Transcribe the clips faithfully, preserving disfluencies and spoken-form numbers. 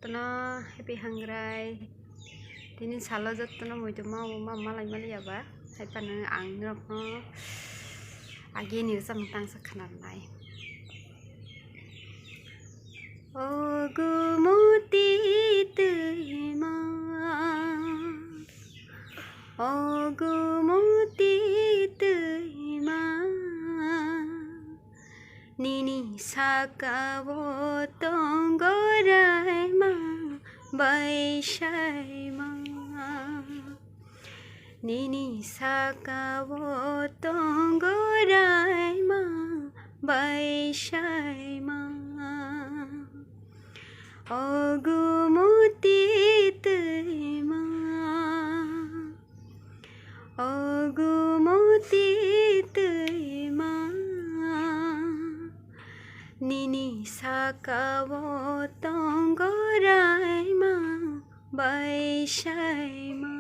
Jotono happy hangrai. Tini salo jotono muitu ma ma malai mali yaba. Hai phano ang norokno agini rwchapmung tangsa khwnarnai. O gumuti twima, o gumuti twima, nini saka-o tongo raima bai saima. Nini saka-o tongo raima bai saima. O gumuti twima, o gumuti twima, nini saka-o tongo raima bai saima.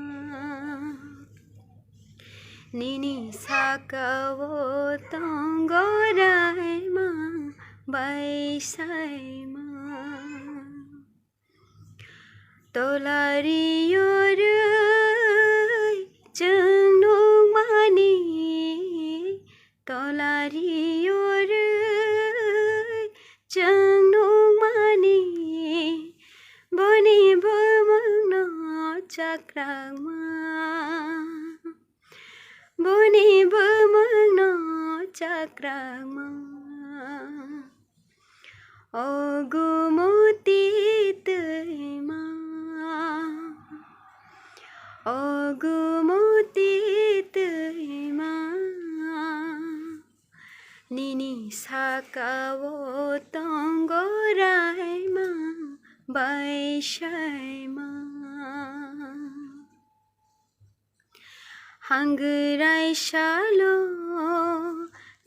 Nini saka-o tongo raima bai saima. Tolari yorwi chwng nukmani, tolari yorwi chwng nukmani, boni bumungno chakrakma, boni bumungno chakrakma. O gumuti twima, o gumuti twima, nini saka-o tongo raima bai saima. Hangrai salo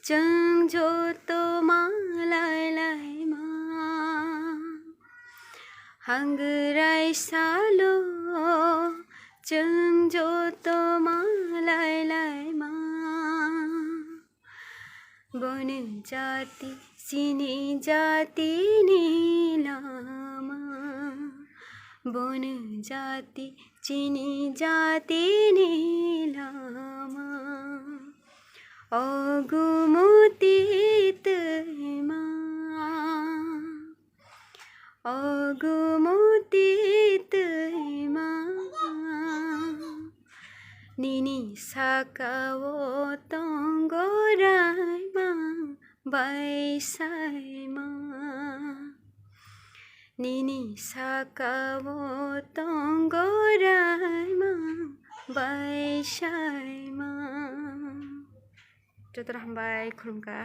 chwng joto malai laima. Hangrai salo chwng joto malai laima. Bono jati chini jatini lama, bono jati chini jatini lama. O gumuti twima, o gumuti twima, nini saka-o tongo raima bai saima. Nini saka-o tongo raima bai saima. Jotono hambai, khulumkha.